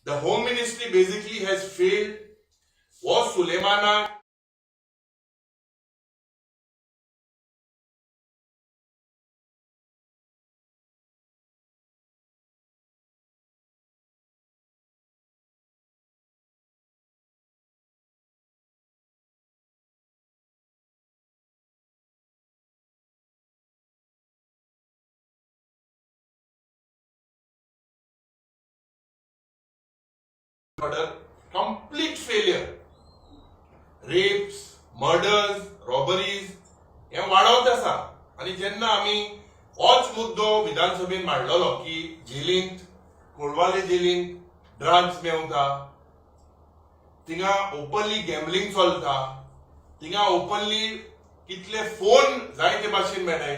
The home ministry basically has failed. हो सुलेमानाक murder, complete failure. Rapes, murders, robberies हे वाडत आसा. आनी जेन्ना आमी होच मुद्दो विधानसभेन मांडलेलो की जेलींत, कोलवाले जेलींत ड्रग्स मेवता, थिंगा ओपनली गॅम्बलिंग चलता, थिंगा ओपनली कितले फोन जाय ते भाशेन मेळटाय,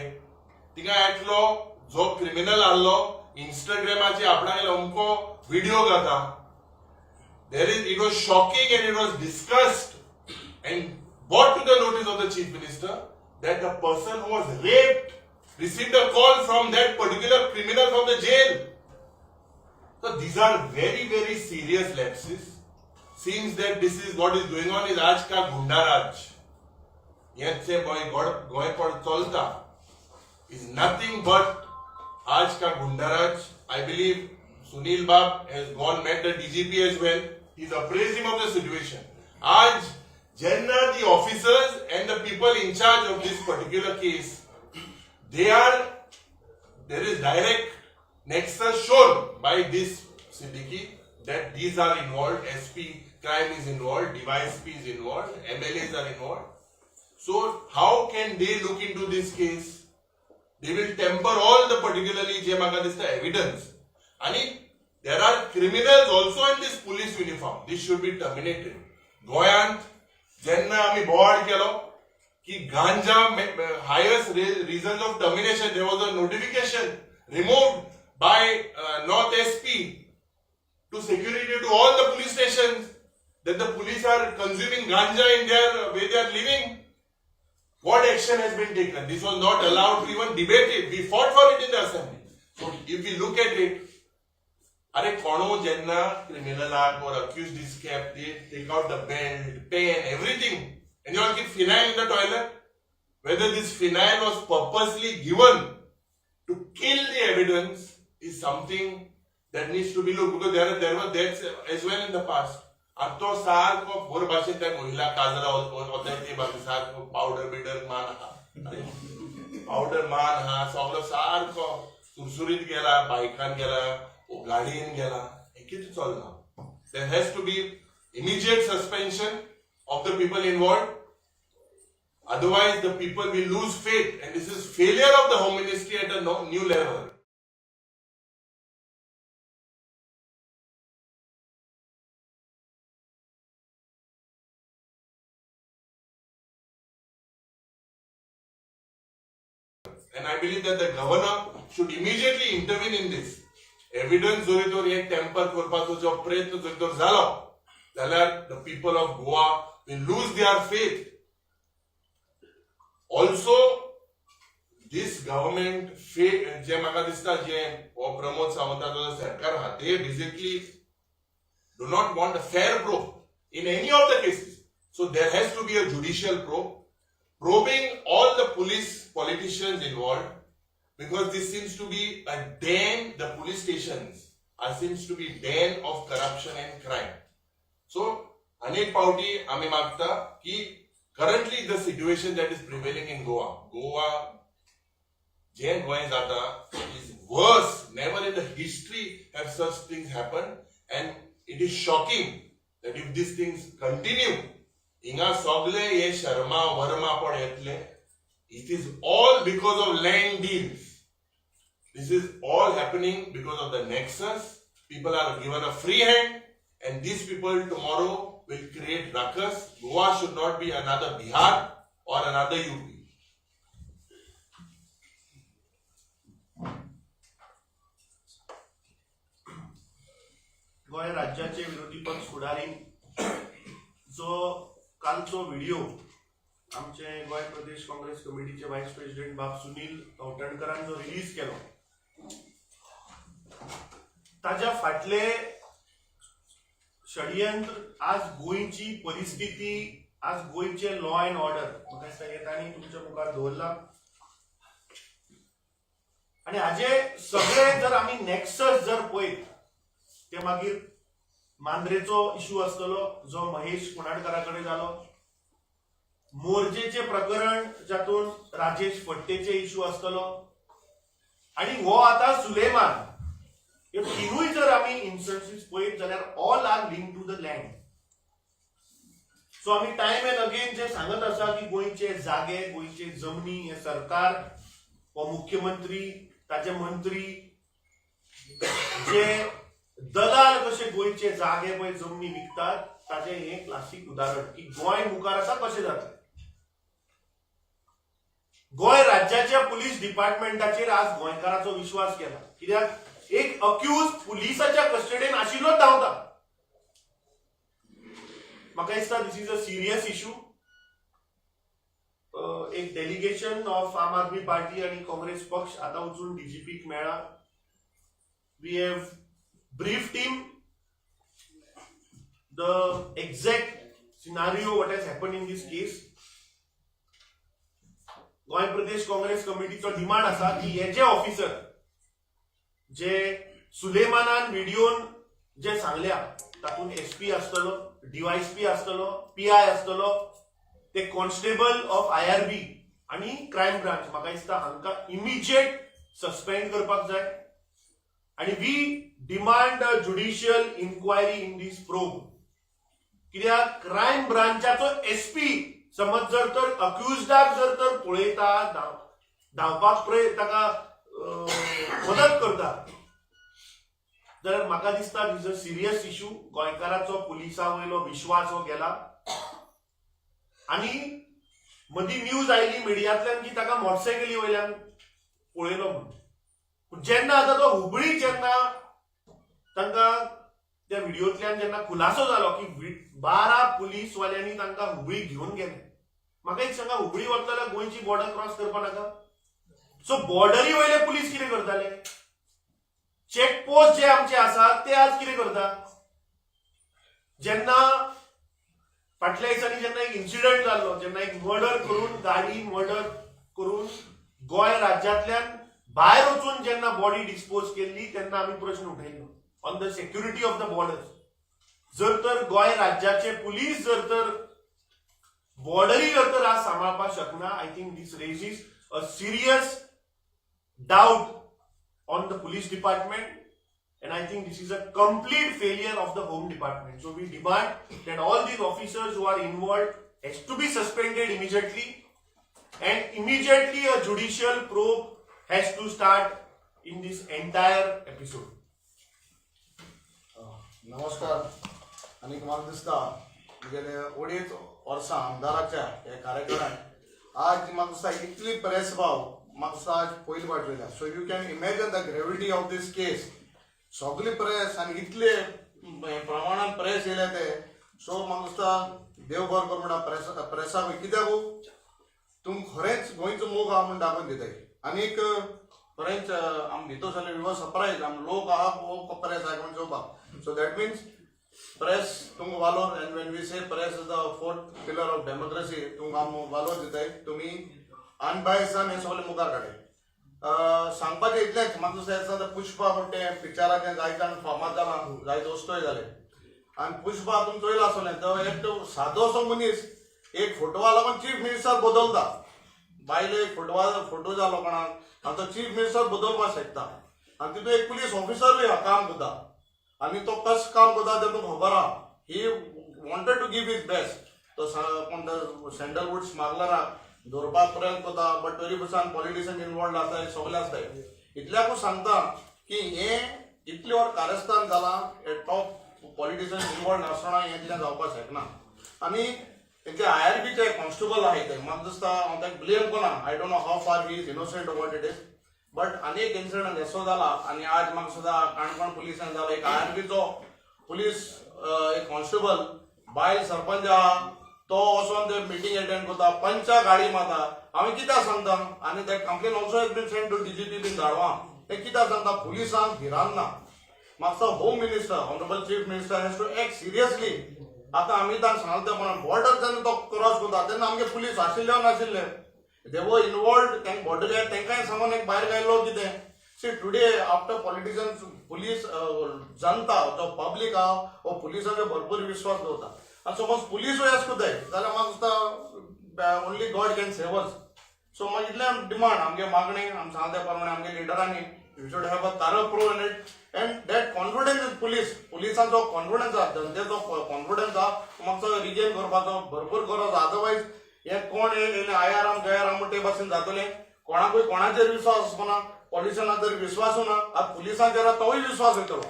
थिंगा एकलो जो क्रिमिनल आहलो इंस्टाग्रामाचेर आपणागेलो अमको video घाता. It was shocking and it was discussed and brought to the notice of the Chief Minister that the person who was raped received a call from that particular criminal from the jail. So these are very, very serious lapses. Seems that this is what is going on is आज का गुंडाराज. हें जे गोंयपण चलता is nothing but आज का goonda raj. I believe Sunil Bab has gone met the DGP as well. He's appraised him of the situation. आज जेन्ना the officers and the people in charge of this particular case, they are there is direct nexus shown by this Siddiqui that these are involved, SP crime is involved, DYSP is involved, MLAs are involved. So how can they look into this case? They will tamper all the particularly जे म्हाका दिसता evidence. आणि there are criminals also in this police uniform. This should be terminated. गोंयांत जेन्ना आमी बोवाळ केलो की गांजा highest reasons of termination, there was a notification removed by North SP to security to all the police stations that the police are consuming ganja in their where they are living. What action has been taken? This was not allowed to even debate it. We fought for it in the assembly. So if we look at it, अरे कोणू जेन्ना क्रिमिनलाक or accused is kept, they take out the belt, pen, everything, and you all keep phenyl in the toilet. Whether this phenyl was purposely given to kill the evidence is something that needs to be looked, because there were deaths as well in the past. आनी तो सारको बोर भाशेन त्या महिला काजरा वताय ते भाशेन सारको powder bidder मान आहा, पावडर मान आहा, सगलो सारको सुरसुरीत गेला, बायकान गेला, गाडयेन गेला. हें कितें चलना? There has to be immediate suspension of the people involved. Otherwise, the people will lose faith, and this is failure of the Home Ministry at a new level. And I believe that the governor should immediately intervene in this. Evidence जरी तर हे temper करपाचो जो प्रयत्न जरी तर जालो जाल्यार the people of Goa will lose their faith. Also, this government जे म्हाका दिसता, जे हो प्रमोद सावंताचो सरकार आहा, ते basically do not want a fair probe in any of the cases. So there has to be a judicial probe, probing all the police politicians involved, because this seems to be a den, the police stations are seems to be den of corruption and crime. So, अनेक पावटी आमी मागता की currently the situation that is prevailing in Goa, Goa जे गोंय जाता is worse. Never in the history have such things happened, and it is shocking that if these things continue, हिंगा सगळे हे शर्मा वर्मा पण येतले. It is all because of land deals. This is all happening because of the nexus. People are given a free hand, and these people tomorrow will create ruckus. Goa should not be another Bihar or another UP. Goa राज्याचे विरोधी पक्ष फुडारी जो कालचो video आमचे गोंय प्रदेश काँग्रेस कमिटीचे voice president बाब सुनील कवठणकरान जो release केलो, ताज्या फाटले षडयंत्र आज गोंयची परिस्थिती, आज गोंयचे लॉ अँड ऑर्डर, म्हाका दिसता हे तांणी तुमच्या मुखार दवरला. आनी हाजे सगळे जर आमी नॅक्सस जर पळयत, ते मागीर मांद्रेचो इशू आसतलो जो महेश कुणाडकारा कडेन जालो, मोरजेचे प्रकरण जातून राजेश फडतेचे इशू आसतलो आनी हो आतां सुलेमान, ह्यो तिनूय जर आमी इन्स्टन्सीस पळयत जाल्यार all are linked to the land. So आमी टायम अँड अगेन जे सांगत आसा की गोंयचे जागे, गोंयचे जमनी हे सरकार, हो मुख्यमंत्री, ताचे मंत्री जे दलाल कशे गोंयचे जागे पळय जमनी विकतात, ताचें हें क्लासीक उदाहरण की गोंय मुखार आतां कशें जातलें. गोंय राज्याच्या पुलीस डिपार्टमेंटाचेर आज गोंयकाराचो विश्वास गेला, कित्याक एक अक्यूज पुलिसाच्या कस्टडीन आशिल्लोच धांवता. म्हाका दिसता this is a serious issue. एक डेलिगेशन ऑफ आम आदमी पार्टी आनी काँग्रेस पक्ष आतां वचून डीजीपीक मेळ्ळा. We have briefed him the exact scenario what has happened in this case. Goa Pradesh Congress कमिटीचो डिमांड आसा की हे जे ऑफिसर जे सुलेमानान व्हिडिओन जे सांगल्या, तातूंत एसपी आसतलो, डीवायएसपी आसतलो, पीआय आसतलो, ते कॉन्स्टेबल ऑफ आयआरबी आनी क्रायम ब्रांच, म्हाका दिसता हांकां इमिजिएट सस्पेंड करपाक जाय. आनी we demand a judicial inquiry in this probe, कित्याक क्रायम ब्रांचाचो एसपी समज जर तर अक्युजडाक जर तर पळयता, धांवपाक ताका मदत करता जाल्यार म्हाका दिसता is a serious issue. गोंयकाराचो पुलिसा वयलो विश्वास हो गेला. आनी मदीं न्यूज आयली मिडियांतल्यान की ताका मोटरसायकली वयल्यान पळयलो म्हणून. पूण जेन्ना आतां तो हुबळी जेन्ना तांकां त्या व्हिडिओंतल्यान जेन्ना खुलासो जालो की 12 पुलीसवाल्यांनी तांकां हुबळी घेवन गेले, म्हाका एक सांगा, हुबळी वता जाल्यार गोंयची बॉर्डर क्रॉस करपा नाका? सो बॉर्डरी वयले पुलीस कितें करताले? चेक पोस्ट जे आमचे आसात ते आज कितें करता? जेन्ना फाटल्या दिसांनी जेन्ना एक इन्सिडंट जाल्लो, जेन्ना एक मर्डर करून, गाडी मर्डर करून गोंय राज्यांतल्यान भायर वचून जेन्ना बॉडी डिस्पोज केल्ली, तेन्ना आमी प्रश्न उठयल्लो on the security of the borders. जर तर गोंय राज्याचे पुलीस जर तर बॉर्डरी जर तर आज सांबाळपाक शकना, I think this raises a serious doubt on the police department and I think this is a complete failure of the home department. So we demand that all these officers who are involved has to be suspended immediately and immediately a judicial probe has to start in this entire episode. नमस्कार. आनी म्हाका दिसता म्हगेले अडेच वर्सां आमदाराच्या ह्या कार्यकाळान आज म्हाका दिसता इतली प्रेस भाव म्हाका दिसता आज पयली फावट जाल्या. So you can imagine the gravity of this case. सगली प्रेस आनी इतले प्रमाणान प्रेस येयले ते. सो म्हाका दिसता देव बरो करूं म्हणटा प्रेस प्रेसाक, कित्याक तुम खरेंच गोंयचो मोग आहा म्हूण दाखोवन दिताय. आनीक खरेंच आमी भितर सरले, we were surprise, आमी लोक आहा हो प्रेस आहा म्हूण चोवपाक. सो that means press तुमकां वालोर, and when we say press is the fourth pillar of democracy, तुमकां आमी वालोर दिताय. तुमी अनबायसान हें सगळें मुखार काडटाय. सांगपाचें इतलेंच, म्हाका दुसरें दिसता आतां पुष्पा म्हण तें पिक्चराचें जायते जाण फामाद जालां, जायते वस्तूय जाले. आनी पुष्पा तुमी चोयला आसतलें, तो एक सादोसो मनीस एक फोटवा लागून चीफ मिनिस्टर बदलता. बायले एक फोटवा फोटो जालो कोणाक आनी तो चीफ मिनिस्टर बदलपाक शकता. आनी तितून एक पुलीस ऑफिसरूय काम करता आनी तो कसो काम करता तें तुमकां खबर आहा. He wanted to give his best. तो कोण तो सँडलवूड स्मगलराक धरपाक प्रयत्न करता, बट तरी पसून पॉलिटिशियन इनवॉल्ड आसताय, सगळे आसताय. इतल्याकूच सांगता की हें इतले वर कारस्थान जालां, हे टॉप पॉलिटिशियन इनवॉल्ड नासतना हें इतलें जावपाक शकना. आनी तेंचे आयआरबीचे कॉन्स्टेबल आहाय ते, म्हाका दिसता हांव ताका ब्लेम करना. I don't know how far he is innocent, what it is, but आनी एक इन्सिडंट असो जाला आनी आज म्हाका सुद्दां काणकोण पुलिसान जाला. एक आयआरबीचो पुलीस एक कॉन्स्टेबल, बायल सरपंच आहा, तो वचोन ते मिटींग अटेंड करता, पंचा गाडी मारता. हांवें कित्याक सांगता, आनी ते complain also has been send to DGP बीन धाडवा, ते कित्याक सांगता, पुलिसांक भिरांत ना. म्हाका Home Minister, Honourable Chief Minister has to act seriously. आतां अमितान सांगला त्या प्रमाणे बॉर्डर जेन्ना तो क्रॉस करता तेन्ना आमगे पुलीस आशिल्ले वा नाशिल्ले, they were involved. तांकां बॉर्डर तांकांय सांगून एक भायर घायलो कितें. See, today after politicians, police, जनता जो पब्लीक आहा हो पुलिसाचेर भरपूर विश्वास दवरता आनी सपोज पुलिसूय अशें करताय जाल्यार म्हाका दिसता only God can save us. So मागीर इतलें डिमांड, आमगे मागणी, आमी सांगता त्या प्रमाणे आमगे लिडरांनी, you should have a thorough probe in it and that confidence in police. पुलिसांचो कॉन्फिडन्स आहा, जनतेचो कॉन्फिडन्स आहा, तो मातसो रिगेन करपाचो भरपूर गरज आहा. अदरवायज हे कोण येयले आयाराम गयाराम म्हणटा ते भाशेन जातले. कोणाकूय कोणाचेर विश्वास आसना. पॉलिटिशनाचेर विश्वासूय ना, आतां पुलिसांचेर तोय विश्वास वयतलो.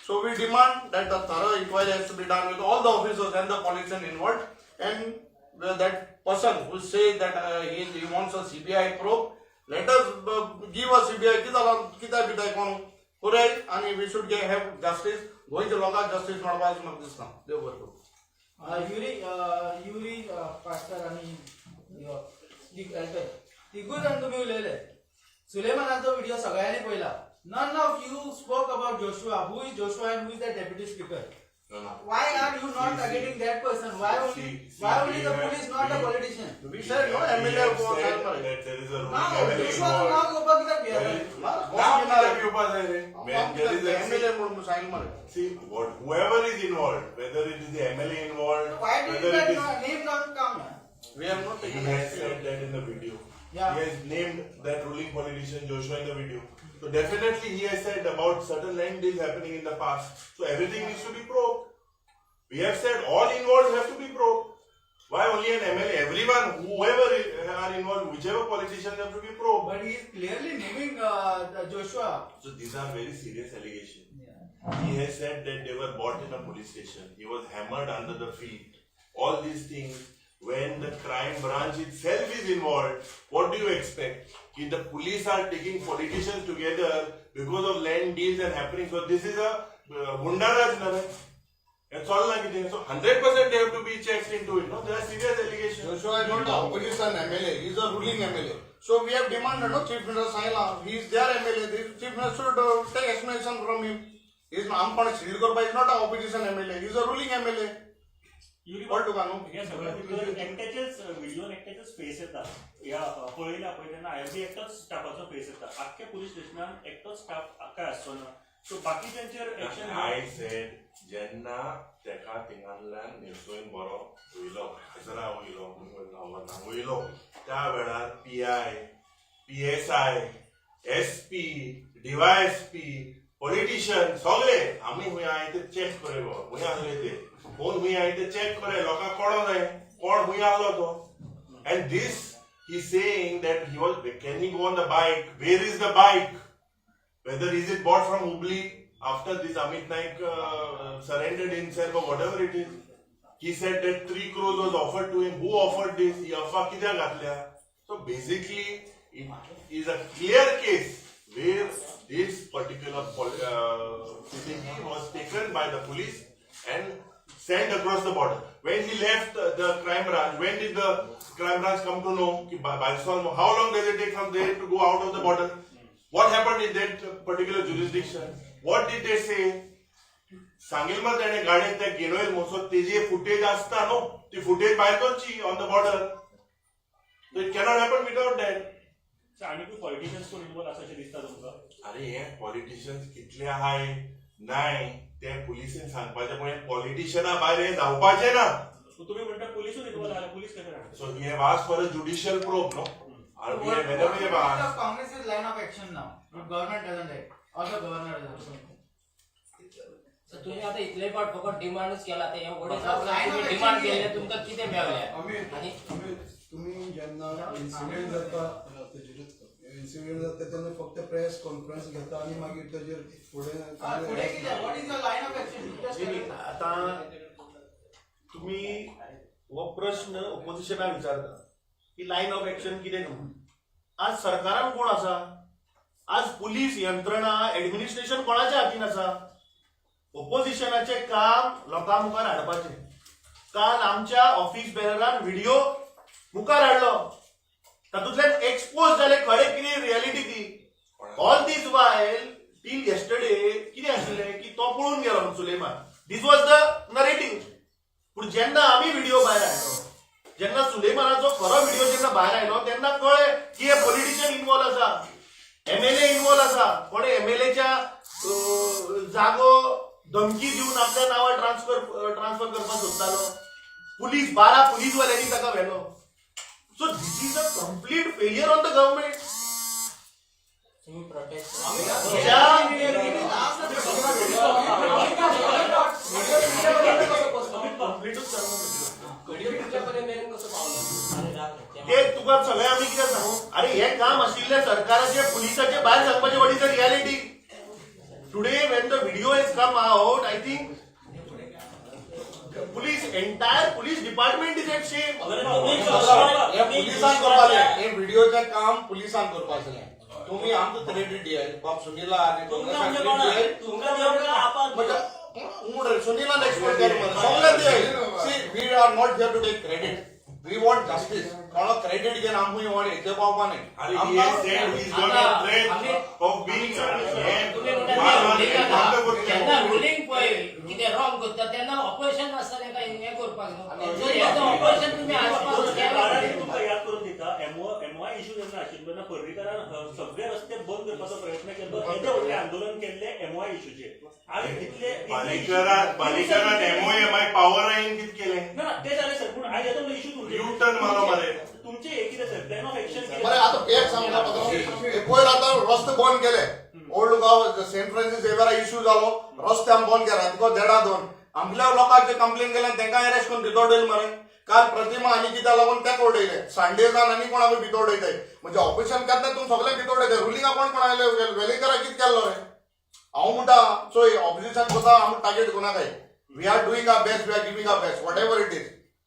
So we demand that a thorough inquiry has to be done with all the officers and the politician involved, and that person who say that he wants a CBI probe, let us give a CBI. कितें जालां, कित्याक बिताय कोण पुराय आनी we should have justice. गोंयच्या लोकांक justice मेळपाक अशें म्हाका दिसता. देव बरें करूं. युरी युरी पास्टर आणि तिगूय जाण तुमी उलयले. सुलेमानाचो व्हिडिओ सगळ्यांनी पळयला. None of you spoke about Joshua. Who is Joshua and who is the deputy speaker? No. Why are you not targeting that person? Why only See, why only we the have- police, not the we- politician? We said no We MLA have for said that there is a ना ruling MLA जोशुआचो नाव involved. घेवपाक कित्याक भियेता? नाव कित्याक घेवपा जाय रे? When there is a- MLA म्हणून सांग मरे. See, what, whoever is involved, whether it is the MLA involved, Why did whether that it is, name not come? We have not he has said that in the video. Yeah. He has named that ruling politician Joshua in the video. So definitely he has said about certain land deals happening in the past. So everything needs to be probed. We have said all involved have to be probed. Why only an MLA? Everyone, whoever are involved, whichever politicians have to be probed. But he is clearly naming Joshua. So these are very serious allegations. He has said that they were bought in a police station. He was hammered under the feet. All these things. When the crime branch itself is involved, what do you expect? If the police are taking politicians together because of land deals and happening, so this is a gundaraj na रे. That's all like it. So 100% they have to be checked into it. No, there are serious allegations. Joshua is not the opposition MLA, he is a ruling MLA. So we have demanded, no, Chief Minister सांगला, he is their MLA, the Chief Minister should take explanation from him. He is, आम कोण shield करपा, he is not a opposition MLA, he is a ruling MLA. Yuri कळ्ळें तुका न्हू? ह्या सगळ्या भितर एकट्याचेच व्हिडिओन एकट्याचेच फेस येता. ह्या पळयला पळय तेन्ना आयबी एकटोच स्टाफाचो फेस येता. आख्ख्या पुलीस स्टेशनान एकटोच स्टाफ काय आसचो ना, सो बाकीच्यांचेर एक्शन? I said, जेन्ना तेका थिंगांतल्यान निरसोयन बरो वयलो, हजरा वयलो, वयलो, त्या वेळार PI, PSI, SP, DySP, politician सगळे आमी खंय आहाय ते चॅक करे बाबा. खंय आसले ते, कोण खंय आहाय ते चॅक करे. लोकांक कळो जाय कोण खंय आहलो तो. And this he saying that he was, can he go on the bike? Where is the bike? Whether is it bought from Hubli after this Amit Naik surrendered himself or whatever it is. He said that 3 crores was offered to him. Who offered this? ही अफवा कित्याक घातल्या? So basically, it is a clear case where this particular Siddiqui was taken by the police and sent across the border. When he left the crime branch, when did the crime branch come to know? Ki Barisal, how long does it take from there to go out of the border? What happened in that particular jurisdiction? What did they say? सांगेल मग त्याने गाडयेत त्या गेलोय moso तेजी footage आसता न्हू, ती footage भायर करची on the border. It cannot happen without that. आनीकूय पॉलिटिशियन्स कोण इन्वॉल्व आसा अशें दिसता तुमकां? अरे, हे पॉलिटिशियन्स कितले आहाय नाय ते पुलिसेन सांगपाचें, पण पॉलिटिशियना भायर हे जावपाचें ना. सो तुमी म्हणटा पुलिसूच इन्वॉल्व आसा, पुलीस कशें राहता? So we have asked for a judicial probe, no? What, We have, whenever what we have is the asked. Congress's line of action now? If government doesn't act, or the governor doesn't. So तुम्ही आता इतले फावट फकत डिमांडच केला ते हे Line of demand action. केल्ले तुमकां कितें मेवलें? अमित. आनी अमित, तुम्ही जेन्ना इन्सिडेंट जाता तेजेरूच, इन्सिडेंट जाता तेन्ना फक्त प्रेस कॉन्फरन्स घेता आनी मागीर तेजेर फुडें फुडें कितें? What is your line of action? You just tell us. आतां तुमी हो प्रश्न ओपोजिशनाक विचारता की लायन ऑफ एक्शन कितें म्हणून. आज सरकारान कोण आसा? आज पुलीस यंत्रणा, एडमिनिस्ट्रेशन कोणाच्या हातीन आसा? ओपोजिशनाचें काम लोकां मुखार हाडपाचें. काल आमच्या ऑफिस बेररान व्हिडिओ मुखार हाडलो, तातूंतल्यान एक्सपोज जालें खरें कितें रियलिटी ती. ऑल दीस वायल टील येस्टरडे कितें आशिल्लें की तो पळून गेलो म्हणून Suleman. This was the narrative. पूण जेन्ना आमी व्हिडिओ भायर हाडलो, जेन्ना सुलेमानाचो खरो व्हिडिओ जेन्ना भायर आयलो, तेन्ना कळ्ळें की हे पॉलिटिशियन इन्वॉल्व आसा, एमएलए इन्वॉल्व आसा. कोणे एमएलएच्या जागो धमकी दिवन आपल्या नांवार ट्रान्सफर करपाक सोदतालो. पुलीस, 12 पुलीसवाल्यांनी ताका व्हेलो. So this is a complete failure on the government. तुम्ही प्रोटेस्ट कंप्लीटच. व्हिडिओ तुमच्यापर्यंत मेरेन कसो पावलो? अरे राग नाही. ते तुका सगळे आमी कितें सांगू? अरे, हे काम आशिल्ले सरकाराचे, पुलिसाचे भायर सांगपाचे. What is the reality today when the video is come out? I think police, entire police department is at shame. हे पुलिसान करपाचें, हे व्हिडिओचें काम पुलिसान करपा आसलें. तुमी आमकां क्रेडीट दियाय, बाब सुनीला आनी काँग्रेसाक क्रेडीट दियाय. म्हणजे सुनीलान एक्सपोज केलो मरे, सगळ्यांक दियाय. See, we are not here to take credit, we want justice. कोणो क्रेडीट घेवन आमकां वॉण हेचे पावपा न्ही. अरे, he has said he is got a threat of being तुम्ही म्हणटा ते ruling आसा. जेन्ना रुलींग पळय कितें रॉंग करता तेन्ना ऑपोजिशन आसता, तांकां हें करपाक न्हू. सो हें ऑपोजिशन तुमी आसपास कारण तुमकां याद करून दिता, एमओआय इशू जेन्ना आशिल्लो तेन्ना पर्रीकारान सगळे रस्ते बंद करपाचो प्रयत्न केल्लो. येदे व्हडलें आंदोलन केल्लें एमओआय इशूचेर आनी इतले पालेकरान पालेकरान एमओएम पावर आयन कितें केलें? ना ना, ते जालें सर, पूण आयज येतो इशू तुमचे. यू टर्न मारलो मरे. तुमचे हे कितें सर, प्लॅन ऑफ एक्शन? बरें, आतां एक सांगता पात्रांव, हे पयर आतां रस्ते बंद केले. ओल्ड गांव, सेंट फ्रांसीस झेवियरा इशू जालो, रस्ते आमी बंद केला तुका देडा दोन. आमल्या लोकांक जे कंप्लेन केल्यान तांकां अरेस्ट करून भितर उडयले मरे. काल प्रतिमा आनी कित्या लागून ताका उडयले, सांडेजान आनी कोणाक भितर उडयताय. म्हणजे ऑपरेशन केन्ना तुमी सगळ्यांक भितर उडयताय. रुलिंगा कोण कोण आयले? वेलिंगकाराक कितें केल्लो रे? हांव म्हणटा, चोय, ऑपोजिशन करता, आमी टार्गेट करूं नाकाय. We are doing our best, we are giving our best, whatever it is.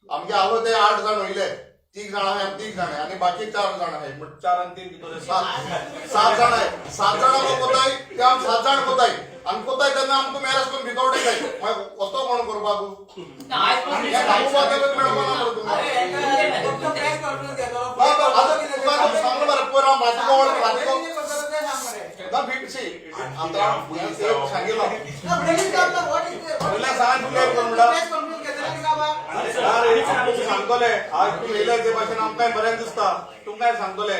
आमगे आलो ते आठ जाण वयले, तीग जाण आहाय, आमी तीग जाण आहाय आनी बाकी चार जाण आहाय. म्हण चार आनी तीन कितले? सात. सात जाण आहाय. सात जाणां कोताय ते आमी सात जाण कोताय आनी कोताय तेन्ना आमकां मॅरेज करून भितर उडयताय. मागीर कोतो कोण करपाक? हें दाखोवपाक मेळपाक ना मरे तुमकां. ना, ना, आतां तुका आतां सांगलो मरे पयर हांव मातको मातको ना बी सी. आतां हें सांगिल्लो पयल्या सांग तुका कोण म्हणटा. अरे, आमी सांगतले. आज तूं येयले ते भाशेन आमकांय बरें दिसता. तुमकांय सांगतले.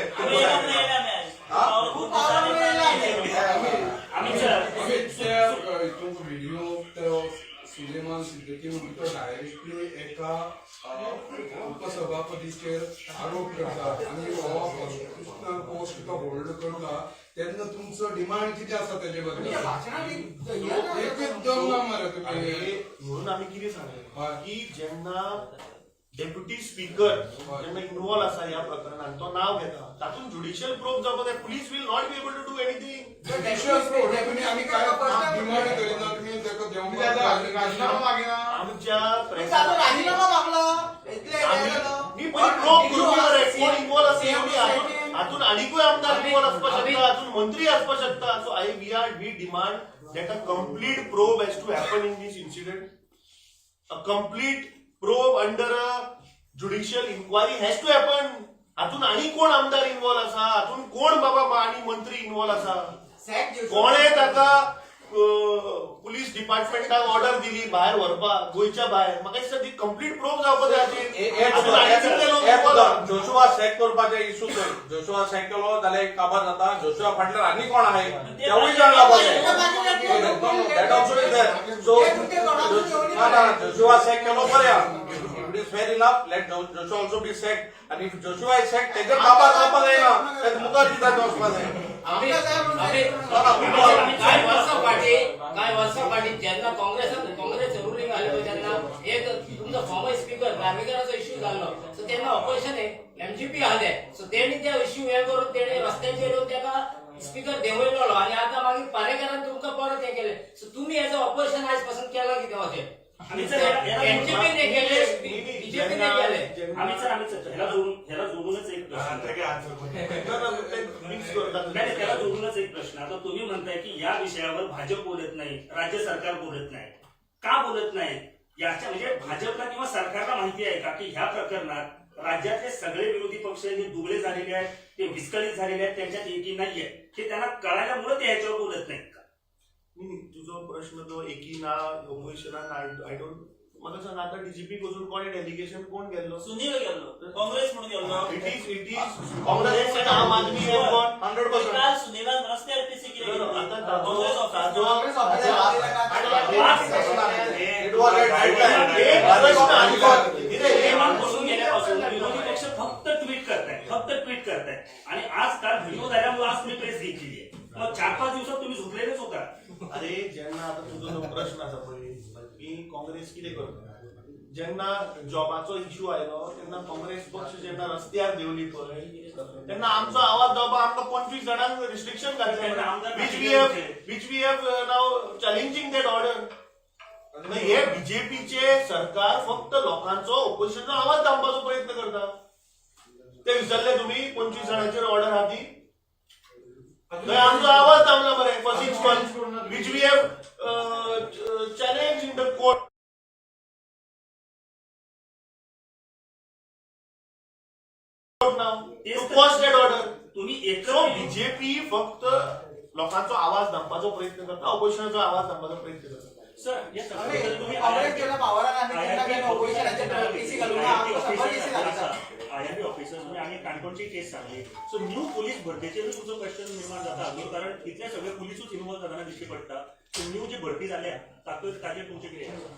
आमी सर आमी त्या हितून व्हिडिओ तो सुलेमान सिद्दीकी म्हणून तो डायरेक्टली एका उपसभापतीचेर आरोप करता आनी हो कॉन्स्टिट्युशनल पोस्ट तो होल्ड करता तेन्ना तुमचो डिमांड कितें आसा तेजे बद्दल? एकच दम ना मरे तुमी. अरे, म्हणून आमी कितें सांगलें हय. की जेन्ना डेप्युटी स्पीकर हय. जेन्ना इन्वॉल्व आसा ह्या प्रकरणात, तो नाव घेता, तातूंत ज्युडिशियल प्रोब जावपाक जाय. Police will not be able to do anything. Judicial probe तुम्ही आमी काय डिमांड करिना, तुमी ताका देंवपाक. आमच्या राजीनामा मागला. मी पयलीं प्रोब करूंक मरे कोण इन्वॉल्व आसा. एवढी हातून आनिकूय आमदार इन्वॉल्व आसपाक शकता, हातून मंत्री आसपाक शकता. So I we are we demand that a complete probe has to happen in this incident. A complete probe under a judicial inquiry has to happen. हातून आनी कोण आमदार इन्वॉल्व आसा, हातून कोण बाबा आनी मंत्री इन्वॉल्व आसा, कोणे ताका पुलीस डिपार्टमेंटाक ऑर्डर दिली भायर व्हरपाक, गोंयच्या भायर. म्हाका दिसता ती कंप्लीट प्रोब जावपाक जाय हाचेर. हातूंत आनी कितले लोक involve आसा? जोशुआ सॅक करपाचे इशू थंय जोशुआ सॅक केलो जाल्यार एक काबार जाता. जोशुआ फाटल्यान आनी कोण आहाय तेवूय जाण जावपाक जाय. That also is there. So ना ना, जोशुआ सॅक केलो बरें आहा. If it is fair enough, let Joshua also be sacked. And if Joshua is sacked, तेजेर काबार जावपाक जायना, तेजे मुखार कित्याक वचपाक जाय? कांय वर्सां फाटीं जेन्ना काँग्रेस रुलींग आसलें पळय तेन्ना एक तुमचो फॉर्मर स्पीकर नार्वेकाराचो इश्यू जाल्लो. सो तेन्ना ऑपोजिशन एमजीपी आसले. सो तेणी ते इश्यू हे करून तेणी रस्त्यांचेर येवन तेका स्पीकर देंवयलेलो आनी आतां मागीर पारेकारान तुमकां परत हें केलें. सो तुमी हेजो ऑपोजिशन आयज पासून केलां कितें अशें? आमी सर एमजीपीन केलें, बीजेपीन केलें. आम्ही सर, ह्याला जोडूनच एक प्रश्न. ना, ना, ते मिक्स करतात. नाही नाही, त्याला जोडूनच एक प्रश्न. आता तुम्ही म्हणताय की या विषयावर भाजप बोलत नाही, राज्य सरकार बोलत नाही. का बोलत नाही? याच्या म्हणजे भाजपला किंवा सरकारला माहिती आहे का की ह्या प्रकरणात राज्यातले सगळे विरोधी पक्ष जे दुबळे झालेले आहेत, ते विस्कळीत झालेले आहेत, त्यांच्यात एकी नाहीये, हे त्यांना कळाल्यामुळे ते ह्याच्यावर बोलत नाहीत का? थिंक तुजो प्रश्न जो एकी ना ओपोजिशनान, I don't, म्हाका सांग आतां डीजीपी वचून कोणे डेलिगेशन कोण गेल्लो? सुनील गेल्लो, काँग्रेस म्हणून गेल्लो. It is Congress and Aam Aadmi have gone. 100%. काल सुनीलान रस्त्यार पीसी कितें No, no, केली? आता Congress Congress ऑफिसार. It was at that एक प्रश्न आनी कितें सुलेमान बसून गेल्यापासून विरोधी पक्ष फक्त ट्विट करताय, फक्त ट्विट करताय आणि आज काल व्हिडिओ झाल्यामुळे आज तुम्ही प्रेस घेतलेली आहे. मग 4-5 दिवसात तुम्ही झोपलेलेच होता. अरे, जेन्ना आतां तुजो जो प्रश्न आसा पळय की काँग्रेस कितें करता, जेन्ना जॉबाचो इशू आयलो तेन्ना काँग्रेस पक्ष जेन्ना रस्त्यार देंवली पळय तेन्ना आमचो आवाज जावपाक आमकां 25 जाणांक रिस्ट्रिक्शन तेन्ना घातलें, आमदार which we have now challenging that order. हे बीजेपीचे सरकार फक्त लोकांचो, ओपोजिशनचो आवाज दामपाचो प्रयत्न करता. ते विसरले तुम्ही 25 जाणांचेर ऑर्डर आहा ती? थंय आमचो आवाज दामला मरे for 6 months, which we have challenge in the court now to quash that order. तुम्ही सो एकत्र बीजेपी फक्त लोकांचो आवाज दामपाचो प्रयत्न करता, ऑपोजिशनाचो आवाज दामपाचो प्रयत्न करता. सर, या सगळ्या तुम्ही काँग्रेस जेन्ना पावरान आसले तेन्ना तेन्ना ओपोजिशनाचे पीसी घालूंक ना, आमकां 100 पीसी घालता. आयआरबी ऑफिसर्स म्हणजे आनी काणकोणची केस सांगली. सो न्यू पुलीस भरतीचेरूय तुमचो क्वेश्चन निर्माण जाता न्हू, कारण इतले सगळे पुलिसूच इन्वॉल्व जाताना दिश्टी पडटा. सो न्यू जी भरती जाल्या तातूंत ताजेर तुमचें कितें आसा?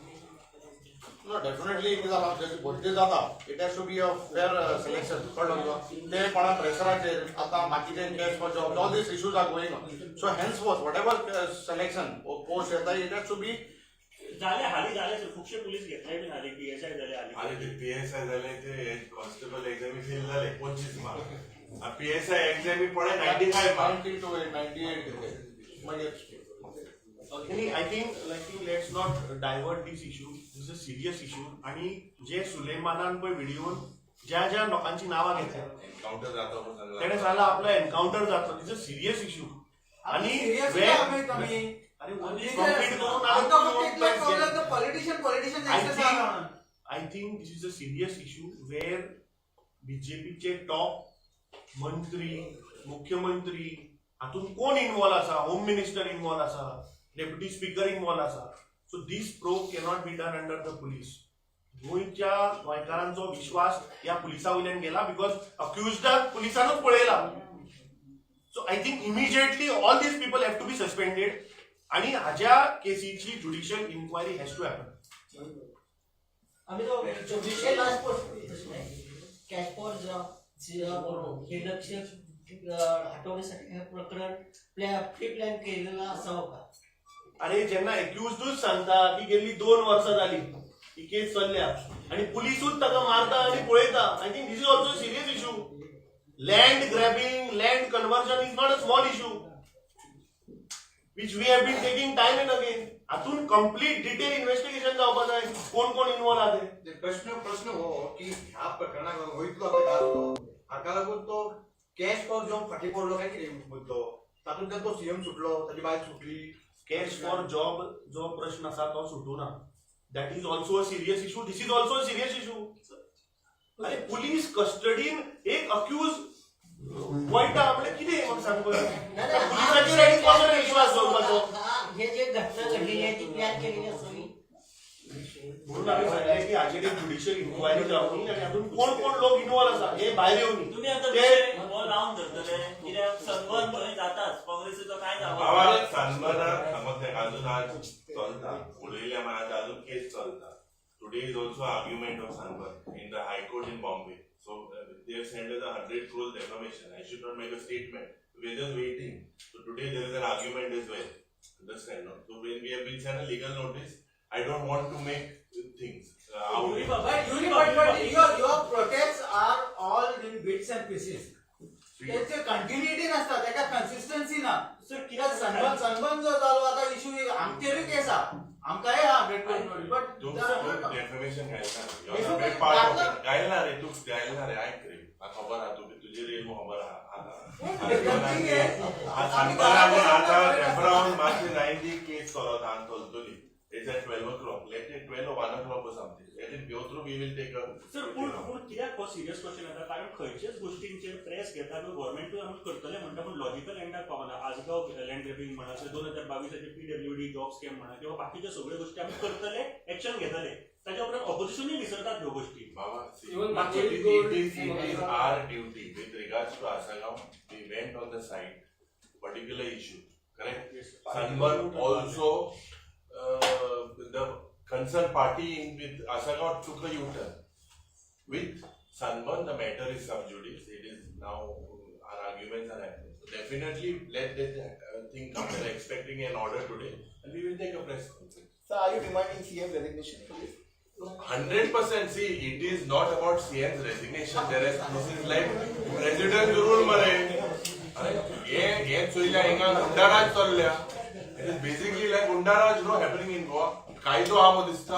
No, definitely कितें जालां, जशी भरती जाता, it has to be a fair selection. कळ्ळो तुका? ते कोणा प्रेशराचेर आतां बाकीचे cash for job, all these issues are going on. So henceforth, whatever selection post येता, it has to be जाले हाली जाले सर, खुबशे पुलीस घेतले बी हाली, पीएसआय जाले हाली. आनी ते पीएसआय जाले, ते कॉन्स्टेबल एग्जामी फेल जाले 25 मार्क, पीएसआय एग्जामी पडे 95 मार्क. 92, 98 मागीर. नाही, I think let's not divert this issue. This a serious issue. आणि जे सुलेमानान पळय व्हिडिओन ज्या ज्या लोकांची नावां घेतल्या, एन्काउंटर जाता म्हणून सांगला. तेणे सांगला आपलो एन्काउंटर जातलो. This a serious issue. आणि सिरियस आमी. अरे, कंप्लीट करून आमकां फक्त इतलें कळ्ळें, politician politician. I think this is a serious issue where बीजेपीचे टॉप मंत्री, मुख्यमंत्री, हातूंत कोण इन्वॉल्व आसा, होम मिनिस्टर इन्वॉल्व आसा, डेप्युटी स्पीकर इन्वॉल्व आसा. So these probe cannot be done under the police. गोंयच्या गोंयकारांचो विश्वास ह्या पुलिसा वयल्यान गेला, because अक्युजडाक पुलिसानूच पळयला. So I think immediately all these people have to be suspended आणि हाज्या केसीची judicial inquiry has to happen. आम्ही तो 24 लास्ट प्रश्न आहे. कॅश फॉर जॉब हे लक्ष हटवण्यासाठी हे प्रकरण प्री प्लॅन केलेलं असावं का? अरे, जेन्ना एक्युजूच सांगता की गेल्ली 2 वर्सां जाली ही केस चल्ल्या आणि पुलिसूच ताका मारता आणि पळयता, I think this is also serious issue. Land grabbing, land conversion is not a small issue, which we have been taking time and again. हातून कंप्लीट डिटेल इन्व्हेस्टिगेशन जावपा जाय, कोण कोण इन्वॉल्व आहा ते. ते प्रश्न हो की ह्या प्रकरणाक लागून हो इतलो आतां गाजलो, हाका लागून तो कॅश फॉर जॉब फाटीं पडलो काय कितें मुद्दो? तातूंतल्यान तो सीएम सुटलो, ताजी बायल सुटली. कॅश फॉर जॉब जो प्रश्न आसा तो सुटूना. That is also a serious issue. This is also a serious issue. अरे, पुलीस कस्टडीन एक अक्यूज वयता म्हणजे कितें म्हाका सांग पळय. नाही, नाही, पुलिसाचेर आनी कसो विश्वास दवरपाचो? हे जे घटना घडलेली आहे ती प्लॅन केलेली असावी. म्हणून हांवें सांगलें की हाचेर एक ज्युडिशियल इन्क्वायरी जावनी आनी हातूंत कोण कोण लोक इन्वॉल्व आसा हे भायर येवनी. तुम्ही आता ते विषय हो लावून धरतले, कित्याक सनबर्न थंय जाताच, काँग्रेसीचो कांय बाबा, दावा. सनबर्नाक सांगत नाही, अजून आज चलता उलयल्या मात अजून केस चलता. Today is also argument of sunburn in the High Court in Bombay. So they have send us a 100 crore defamation. I should not make a statement. We are just waiting. So today there is an argument as well. Understand, no? So when we have been sent a legal notice, I don't want to make things out. But your protests are all in bits and pieces. त्याचे continuity नसता, ताका consistency ना. Sir, कित्याक sunburn जो जालो आतां issue, आमचेरूय केस आहा, आमकांय आहा 100 क्रोर, बट तू डेफेमेशन घायला. Defamation part of घातलं. घायला रे, तू घायला रे. ऐक रे, म्हाका खबर आहा, तू तुजेर येयल खबर आहा. The thing is, आमी आता घरा रेफरावन मातशें जायन ती केस चलत आहा, चलतली. It's at 12 o'clock. Let it 12 or 1 o'clock or something. Let it it go through, we will take a sir, पूण पूण कित्याक हो सिरियस क्वेश्चन येता, कारण खंयचेच गोष्टींचेर प्रेस घेता किंवा गव्हर्मेंटूय आमी करतले म्हणटा, पूण लॉजिकल एंडाक पावना. आसगांव लँड ग्रॅबिंग म्हणा, 2022चें पीडब्ल्यूडी जॉब स्कॅम म्हणा किंवा बाकीच्यो सगळ्यो गोष्टी आमी करतले, एक्शन घेतले, ताच्या उपरांत ऑपोजिशनूय विसरतात ह्यो गोष्टी. Baba, see, Even it is our duty with regards to Asagaon. We went on the site, particular issue, correct? Yes. Sunburn also, the concerned party in with Asagaon took a U-turn. With Sunburn, the matter is sub judice. It is now our arguments are happening. So definitely, let that thing come. We are expecting an order today, and we will take a press conference. Sir, are you demanding CM resignation for this? 100%. See, it is not about CM's resignation. There is this is like president rule मरे. अरे हे हे चोयल्या हिंगा गुंडाराज चल्ल्या. It is basically like goonda raj, no, happening in Goa. कायदो हा मो दिसता.